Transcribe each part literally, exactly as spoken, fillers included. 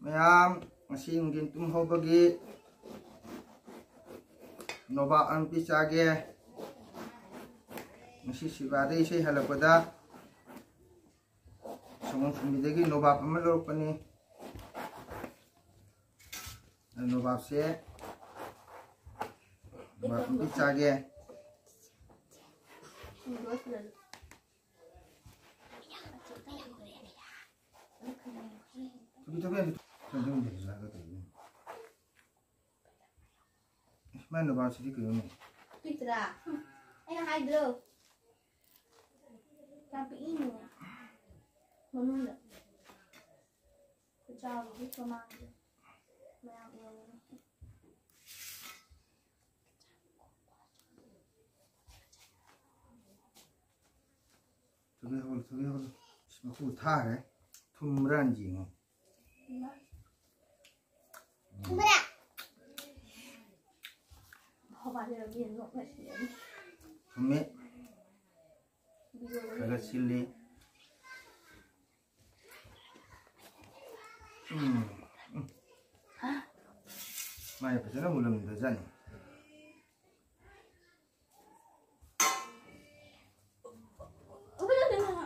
ꯃꯌꯥꯝ, ꯉꯁꯤ ꯅꯨꯡꯊꯤꯟ ꯇꯨꯝꯍꯧꯕꯒꯤ ꯅꯣꯕꯥꯞ ꯑꯃ ꯄꯤꯆꯥꯒꯦ꯫ ꯉꯁꯤ ꯁꯤꯕꯥꯗ ꯏꯁꯩ ꯍꯜꯂꯛꯄꯗ ꯁꯪꯒꯣꯝ ꯁꯨꯝꯕꯤꯗꯒꯤ ꯅꯣꯕꯥꯞ ꯑꯃ ꯂꯧꯔꯛꯄꯅꯤ꯫ ꯑꯗꯨ ꯅꯣꯕꯥꯞꯁꯦ, ꯅꯣꯕꯥꯞ ꯑꯃ ꯄꯤꯆꯥꯒꯦ꯫ ꯊꯨꯕꯤ, ꯊꯨꯕꯤ, ꯊꯨꯕꯤ꯫ ꯃꯥꯏ ꯅꯨꯄꯥꯁꯤꯗꯤ ꯀꯩꯅꯣꯅꯦ? ꯄꯤꯛꯇ꯭ꯔꯥ? ꯑꯩꯅ ꯍꯥꯏꯗ꯭ꯔꯣ? ꯌꯥꯝ ꯄꯤꯛꯏꯅꯦ꯫ ꯃꯅꯨꯡꯗ꯫ ꯈꯨꯆꯥꯎꯗꯤ ꯃꯃꯥꯡꯗ꯫ ꯃꯌꯥꯝ ꯎꯔꯝꯒꯅꯤ꯫ ꯊꯨꯝ ꯍꯧꯒꯠꯂꯣ, ꯊꯨꯝ ꯍꯧꯒꯠꯂꯣ꯫ ꯏꯁ, ꯃꯀꯨ ꯊꯥꯈ꯭ꯔꯦ꯫ ꯊꯨꯝꯕ꯭ꯔꯥꯅ ꯌꯦꯡꯉꯣ꯫ ꯊꯨꯝꯕ꯭ꯔꯥ? ꯃꯃꯥꯁꯦ ꯂꯝꯖꯦꯜ ꯅꯣꯛꯅ ꯁꯤꯔꯅꯤ꯫ ꯊꯨꯝꯃꯦ꯫ ꯚꯤꯗꯤꯑꯣꯗ ꯈꯔ ꯈꯔ ꯁꯤꯜꯂꯤ꯫ ꯎꯝ, ꯎꯝ꯫ ꯃꯥꯏ ꯐꯖꯅ ꯃꯨꯜꯂꯝꯗꯖꯥꯠꯅꯤ꯫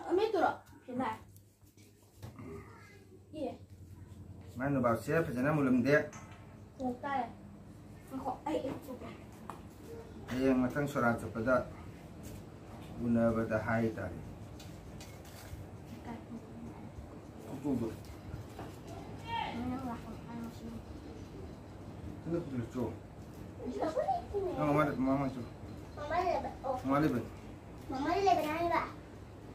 ꯑꯃꯦꯠꯇꯨꯔꯣ? ꯁꯤꯅ꯫ ꯑꯦ꯫ ꯃꯥꯏ ꯅꯣꯕꯥꯞꯁꯦ ꯐꯖꯅ ꯃꯨꯜꯂꯝꯗꯦ꯫ ꯊꯣꯡ ꯇꯥꯔꯦ꯫ ꯉꯥꯏꯈꯣ, ꯑꯩ, ꯑꯩ ꯊꯣꯛꯀꯦ꯫ ꯍꯌꯦꯡ ꯃꯊꯪ ꯁꯣꯔꯥꯠ ꯆꯠꯄꯗ ꯎꯅꯕꯗ ꯍꯥꯏ ꯇꯥꯔꯦ꯫ ꯀꯥꯏ? ꯎꯇꯨꯗꯣ꯫ ꯅꯪ ꯂꯥꯛꯄ ꯍꯥꯏꯔꯣ ꯁꯤꯅ꯫ ꯁꯤꯅ ꯄꯨꯁꯤꯜꯂꯛꯆꯣ꯫ ꯅꯪ ꯃꯃꯥ ꯂꯩ-, ꯃꯃꯥ ꯂꯩ-, ꯃꯃꯥ ꯂꯩꯕꯅꯤ꯫ ꯃꯃꯥ ꯂꯩꯕꯅꯤ ꯍꯥꯏꯕ?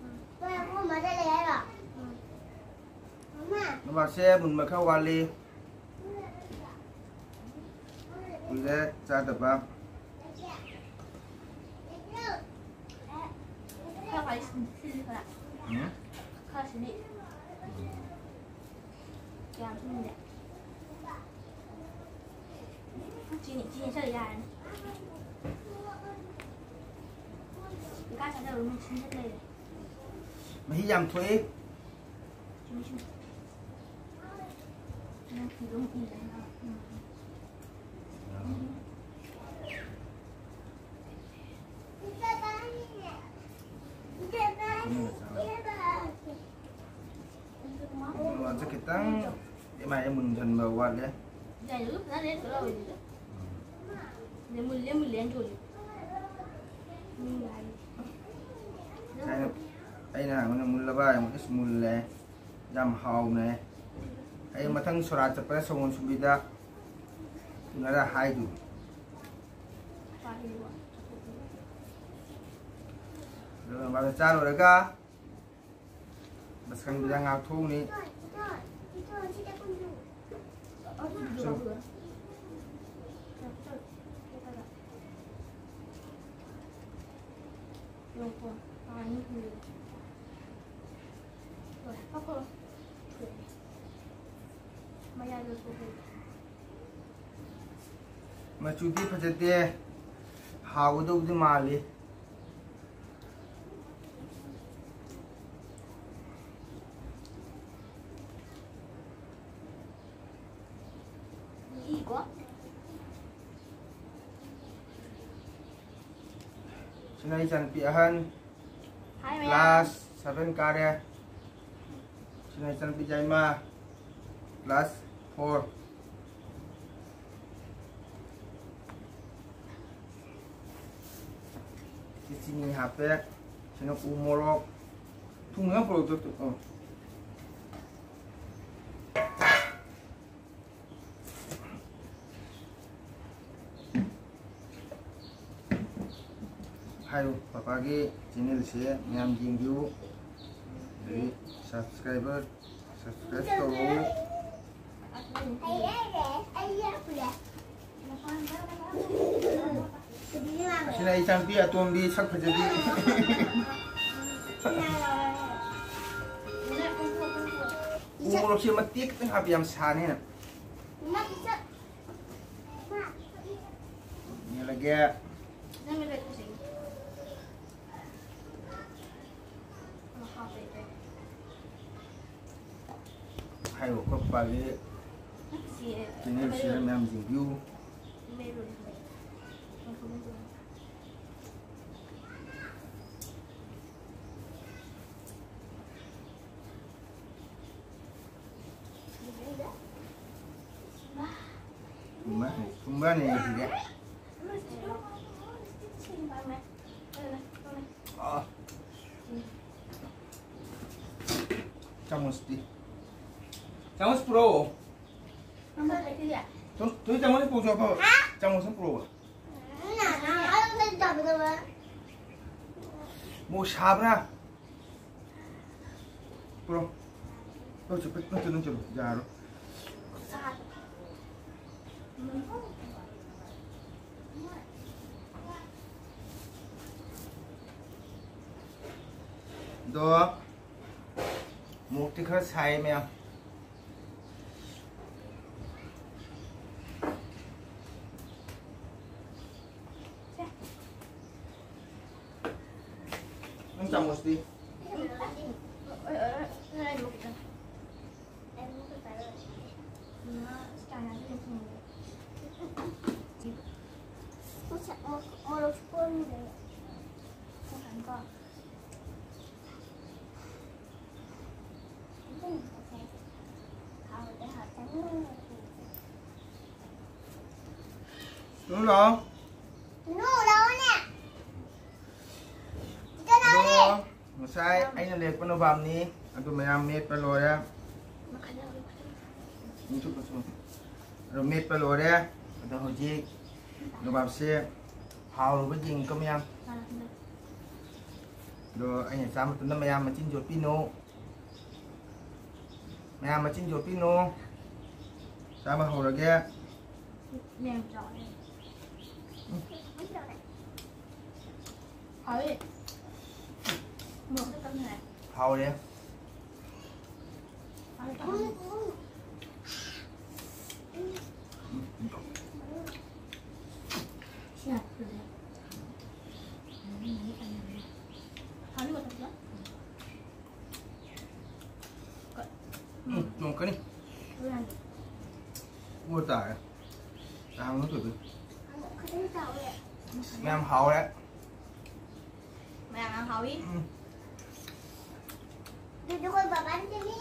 ꯎꯝ꯫ ꯅꯣꯏ ꯑꯩꯈꯣꯏ ꯃꯃꯥꯗ ꯂꯩ ꯍꯥꯏꯔꯣ? ꯎꯝ꯫ ꯃꯃꯥ꯫ ꯅꯣꯕꯥꯞꯁꯦ ꯃꯨꯟꯕ ꯈꯔ ꯋꯥꯠꯂꯤ꯫ ꯀꯨꯏꯔꯦ ꯆꯥꯗꯕ꯫ ꯈꯔ ꯋꯥꯏ ꯁꯤꯜꯂꯤ ꯈꯔ꯫ ꯎꯝ? ꯈꯔ ꯁꯤꯜꯂꯤ꯫ ꯌꯥꯝ ꯁꯤꯟꯗꯦ꯫ ꯆꯤꯅꯤ, ꯆꯤꯅꯤ ꯆꯠꯂ ꯌꯥꯔꯅꯤ꯫ ꯀꯥ ꯆꯥꯖꯔꯨ, ꯅꯨꯡꯁꯤꯠ ꯂꯩꯔꯦ꯫ ꯃꯍꯤ ꯌꯥꯝ ꯊꯣꯛꯑꯦ꯫ ꯆꯨꯝꯃꯤ, ꯆꯨꯝꯃꯤ꯫ ꯃꯣꯔꯣꯛꯁꯦ ꯈꯤꯇꯪ ꯑꯦꯝ ꯑꯥꯏ ꯑꯦꯝ ꯃꯨꯟꯁꯤꯟꯕ ꯋꯥꯠꯂꯦ꯫ ꯑꯩꯅ, ꯑꯩꯅ ꯍꯥꯏꯕꯅ ꯃꯨꯜꯂꯕ ꯍꯥꯏꯕ, ꯏꯁ, ꯃꯨꯜꯂꯦ꯫ ꯌꯥꯝ ꯍꯥꯎꯅꯦ꯫ ꯑꯩ ꯃꯊꯪ ꯁꯣꯔꯥꯠ ꯆꯠꯄꯗ ꯁꯪꯒꯣꯝ ꯁꯨꯝꯕꯤꯗ ꯎꯅꯔ ꯍꯥꯏꯗꯨ꯫ ꯑꯗꯨꯒ ꯃꯥꯅ ꯆꯥ ꯂꯣꯏꯔꯒ ꯃꯁꯀꯟꯗꯨꯗ ꯉꯥꯛ ꯊꯣꯛꯎꯅꯤ꯫ ꯃꯌꯥꯏꯗ ꯊꯣꯛꯈ꯭ꯔꯦ꯫ ꯃꯆꯨꯗꯤ ꯐꯖꯗꯦ, ꯍꯥꯎꯒꯗꯧꯕꯗꯤ ꯃꯥꯜꯂꯤ꯫ ꯏꯀꯣ? ꯁꯤꯅ ꯏꯆꯥꯅꯨꯄꯤ ꯑꯍꯟ, ꯍꯥꯏ, ꯃꯌꯥꯝ꯫ Class seven ꯀꯥꯔꯦ꯫ ꯁꯤꯅ ꯏꯆꯥꯅꯨꯄꯤ ꯌꯥꯏꯃ, class four꯫ ꯁꯤ ꯆꯤꯅꯤ ꯍꯥꯞꯄꯦ꯫ ꯁꯤꯅ ꯎ ꯃꯣꯔꯣꯛ꯫ ꯊꯨꯝ ꯈꯔ ꯄꯨꯔꯛꯎ, ꯆꯠꯇꯨ꯫ ꯑꯣ꯫ ꯍꯥꯏꯌꯨ, ꯄꯄꯥꯒꯤ channelꯁꯦ ꯃꯌꯥꯝ ꯌꯦꯡꯕꯤꯌꯨ꯫ ꯑꯗꯒꯤ subscriber, subscribe ꯇꯧꯔꯛꯎ꯫ ꯑꯁꯤꯅ ꯑꯩ ꯏꯆꯥꯅꯨꯄꯤ ꯑꯇꯣꯝꯕꯤ, ꯁꯛ ꯐꯖꯕꯤ꯫ ꯎ ꯃꯣꯔꯣꯛꯁꯦ ꯃꯇꯦꯛ ꯈꯤꯇꯪ ꯍꯥꯞꯄꯤ, ꯌꯥꯝ ꯁꯥꯅꯦꯅ꯫ ꯃꯦꯠꯂꯒꯦ꯫ ꯍꯥꯏꯔꯤꯕ ꯑꯩꯈꯣꯏ ꯄꯄꯥꯒꯤ ꯀꯦꯅꯦꯜ ꯁꯤꯌꯔ ꯃꯌꯥꯝ ꯌꯦꯡꯕꯤꯌꯨ꯫ ꯊꯨꯝꯕ꯭ꯔꯥꯅꯦ, ꯊꯨꯝꯕ꯭ꯔꯥꯅꯦ ꯁꯤꯗꯤ? ꯑꯥ꯫ ꯆꯥꯃꯁꯇꯤ? ꯆꯥꯃꯁ ꯄꯨꯔꯛꯑꯣ꯫ ꯊꯨꯝ, ꯊꯨꯝ ꯆꯥꯃꯁ ꯄꯨꯔꯛꯑꯣ, ꯑꯐꯕ꯫ ꯆꯥꯃꯁ ꯑꯃ ꯄꯨꯔꯛꯑꯣ꯫ ꯃꯣꯔꯣꯛ ꯁꯥꯕ꯭ꯔꯥ? ꯄꯨꯔꯛꯑꯣ꯫ ꯅꯪ ꯆꯠꯄ-, ꯅꯪ ꯆꯠꯂꯨ, ꯅꯪ ꯆꯠꯂꯨ, ꯌꯥꯔꯣꯏ꯫ ꯑꯗꯣ, ꯃꯣꯔꯣꯛꯇꯤ ꯈꯔ ꯁꯥꯏꯌꯦ, ꯃꯌꯥꯝ꯫ ꯅꯪ ꯆꯥꯃꯁꯇꯤ? ꯅꯨ ꯂꯥꯛꯑꯣ꯫ ꯅꯨ ꯂꯥꯛꯑꯣꯅꯦ꯫ ꯁꯤꯗ ꯂꯥꯛꯑꯣꯅꯦ꯫ ꯑꯗꯣ ꯉꯁꯥꯏ ꯑꯩꯅ ꯂꯩꯔꯛꯄ ꯅꯣꯕꯥꯞꯅꯤ꯫ ꯑꯗꯨ ꯃꯌꯥꯝ ꯃꯦꯠꯄ ꯂꯣꯏꯔꯦ꯫ ꯑꯗꯨ ꯃꯦꯠꯄ ꯂꯣꯏꯔꯦ꯫ ꯑꯗꯣ ꯍꯧꯖꯤꯛ ꯅꯣꯕꯥꯞꯁꯦ ꯍꯥꯎꯔꯕ ꯌꯦꯡꯉꯨꯀꯣ ꯃꯌꯥꯝ꯫ ꯑꯗꯣ ꯑꯩꯅ ꯆꯥ ꯃꯇꯝꯗ ꯃꯌꯥꯝ ꯃꯆꯤꯟ ꯌꯣꯠꯄꯤꯅꯨ꯫ ꯃꯌꯥꯝ ꯃꯆꯤꯟ ꯌꯣꯠꯄꯤꯅꯨ꯫ ꯆꯥꯕ ꯍꯧꯔꯒꯦ꯫ ꯃꯌꯥꯝ ꯆꯥꯎꯅꯦ꯫ ꯍꯥꯎꯋꯦ꯫ ꯃꯣꯔꯣꯛ ꯈꯛꯇꯪ ꯍꯥꯏ꯫ ꯍꯥꯎꯔꯦ꯫ ꯍꯥꯎꯋꯦ, ꯍꯥꯎꯋꯦ꯫ ꯁꯤ ꯌꯥꯝ ꯐꯖꯩ꯫ ꯍꯥꯎꯋꯦ, ꯃꯇꯝꯗ꯫ ꯎꯝ, ꯆꯣꯡꯉꯛꯀꯅꯤ꯫ ꯍꯣꯔꯦꯟ꯫ ꯎ ꯇꯥꯔꯦ꯫ ꯇꯥꯡꯅ ꯇꯧꯗꯣꯏ꯫ ꯈꯤꯇꯪ ꯆꯥꯎꯋꯦ꯫ ꯃꯌꯥꯝ ꯍꯥꯎꯔꯦ꯫ ꯃꯌꯥꯝ ꯌꯥꯝ ꯍꯥꯎꯏ꯫ ꯎꯝ꯫ ꯑꯗꯨꯗꯤ ꯑꯩꯈꯣꯏ ꯕꯕꯥꯅ ꯁꯦꯝꯃꯤ꯫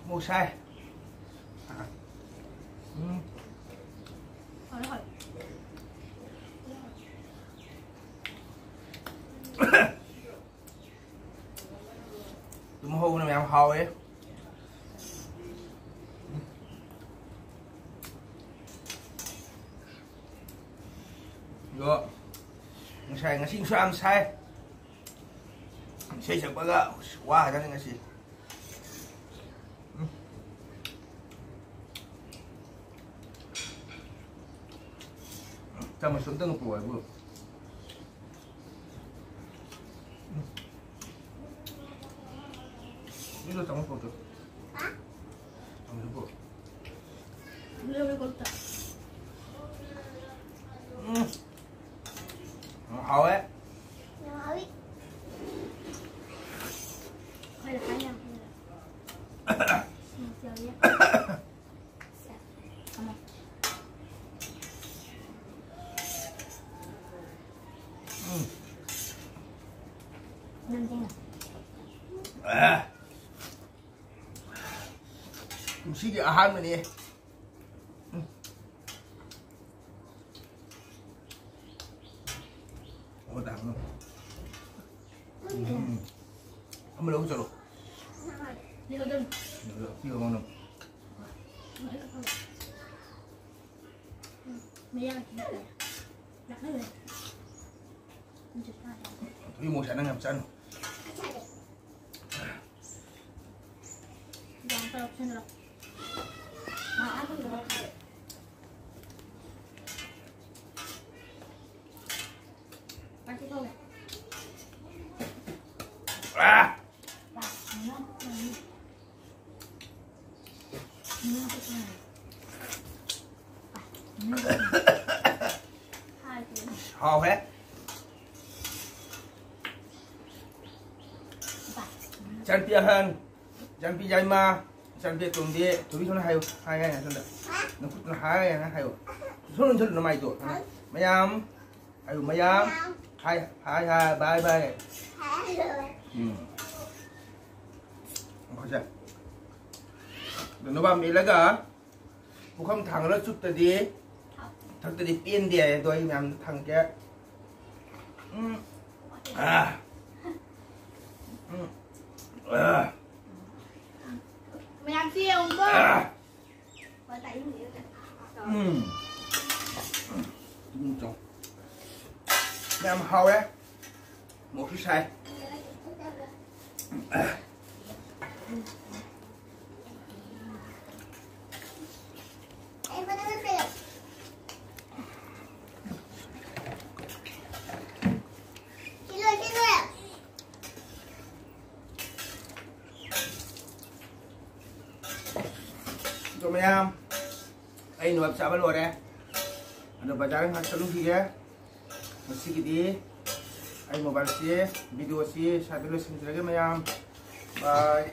ꯃꯣꯛ ꯁꯥꯏ꯫ ꯎꯝ꯫ ꯍꯣꯏ, ꯍꯣꯏ꯫ ꯑꯗꯨꯝ ꯍꯧꯕꯅ ꯃꯌꯥꯝ ꯍꯥꯎꯋꯦ꯫ ꯑꯗꯣ ꯉꯁꯥꯏ, ꯉꯁꯤ ꯅꯨꯡꯁꯥ ꯌꯥꯝ ꯁꯥꯏ꯫ ꯏꯁꯩ ꯁꯛꯄꯒ ꯋꯥ ꯈꯛꯇꯅꯤ ꯉꯁꯤ꯫ ꯎꯝ꯫ ꯆꯥꯃꯁ ꯑꯝꯇꯪ ꯄꯨꯔꯛꯑꯣ ꯍꯥꯏꯕꯨ꯫ ꯏꯗꯣ ꯆꯥꯃꯁ ꯄꯨꯔꯛꯑꯣ꯫ ꯆꯥꯃꯁ ꯄꯨꯔꯛꯑꯣ꯫ ꯎꯝ꯫ ꯍꯥꯎꯋꯦ꯫ ꯍꯥꯎꯋꯤ꯫ ꯑꯩꯈꯣꯏꯅ ꯍꯥꯏ ꯌꯥꯝ ꯍꯩꯅ꯫ ꯁꯤꯡ ꯆꯦꯜꯂꯤ꯫ ꯎꯝ꯫ ꯅꯪꯗꯤ? ꯑꯦ꯫ ꯀꯨꯝꯁꯤꯒꯤ ꯑꯍꯥꯟꯕꯅꯦ꯫ ꯎꯝ꯫ ꯑꯣ, ꯇꯥꯡꯅ꯫ ꯎꯝ꯫ ꯑꯃ ꯂꯧ ꯆꯠꯂꯣ꯫ ꯄꯤꯌꯣ, ꯃꯉꯣꯟꯗ꯫ ꯃꯌꯥ ꯈꯤꯇꯪ ꯂꯥꯛꯍꯜꯂꯦ꯫ ꯊꯣꯏ ꯃꯣꯔꯣꯛ ꯆꯥꯅ ꯌꯥꯝ ꯆꯥꯅꯨ꯫ ꯌꯥꯝ ꯇꯧꯔꯛꯁꯤꯟꯗ꯭ꯔꯣ? ꯃꯥ ꯑꯗꯨꯝ ꯇꯧꯔꯛꯑꯦ꯫ ꯄꯥꯏꯁꯤ ꯀꯧꯋꯦ꯫ ꯑꯥ! ꯄꯥꯏꯁꯤ ꯀꯧꯋꯦ꯫ ꯍꯥꯎꯍꯦ꯫ ꯏꯆꯥꯅꯨꯄꯤ ꯑꯍꯟ꯫ ꯏꯆꯥꯅꯨꯄꯤ ꯌꯥꯏꯃ, ꯏꯆꯥꯅꯨꯄꯤ ꯑꯇꯣꯝꯕꯤ, ꯊꯣꯏꯕꯤ ꯁꯣꯝꯗ ꯍꯥꯏꯌꯨ, ꯍꯥꯏ, ꯍꯥꯏ, ꯁꯣꯝꯗ꯫ ꯅꯈꯨꯠꯇꯨꯅ ꯍꯥꯏ ꯍꯥꯏꯅ ꯍꯥꯏꯌꯨ꯫ ꯁꯣꯝꯗ ꯎꯟꯁꯜꯂꯨ ꯅꯃꯥꯏꯗꯣ꯫ ꯃꯌꯥꯝ, ꯍꯥꯏꯌꯨ, ꯃꯌꯥꯝ꯫ ꯍꯥꯏ, ꯍꯥꯏ, ꯍꯥꯏ, ꯕꯥꯏ, ꯕꯥꯏ꯫ ꯎꯝ꯫ ꯉꯥꯏꯈꯣꯁꯦ꯫ ꯑꯗꯣ ꯅꯣꯕꯥꯞ ꯃꯦꯠꯂꯒ ꯄꯨꯈꯝ ꯊꯥꯡꯒꯠꯂ ꯆꯨꯞꯇꯗꯤ, ꯊꯛꯇꯗꯤ ꯄꯦꯟꯗꯦ ꯍꯥꯏ꯫ ꯑꯗꯣ ꯑꯩ ꯃꯌꯥꯝꯗ ꯊꯥꯡꯒꯦ꯫ ꯎꯝ꯫ ꯑꯥ꯫ ꯎꯝ꯫ ꯑꯥ꯫ ꯃꯌꯥꯝꯁꯤ ꯌꯦꯡꯉꯨꯀꯣ꯫ ꯑꯥ꯫ ꯎꯝ꯫ ꯎꯝ, ꯆꯥꯎ꯫ ꯌꯥꯝ ꯍꯥꯎꯋꯦ꯫ ꯃꯣꯔꯣꯛꯁꯨ ꯁꯥꯏ꯫ ꯑꯗꯣ ꯃꯌꯥꯝ, ꯑꯩ ꯅꯣꯏ ꯆꯥꯕ ꯂꯣꯏꯔꯦ꯫ ꯑꯗꯣ ꯕꯖꯥꯔ ꯉꯥꯏꯍꯥꯛ ꯆꯠꯂꯨꯈꯤꯒꯦ꯫ ꯉꯁꯤꯒꯤꯗꯤ ꯑꯩ ꯃꯣꯕꯥꯏꯜꯁꯤ, ꯚꯤꯗꯤꯑꯣꯁꯤ ꯁ꯭ꯋꯥꯏꯗ ꯂꯣꯏꯁꯤꯟꯖꯔꯒꯦ ꯃꯌꯥꯝ꯫ ꯕꯥꯏ꯫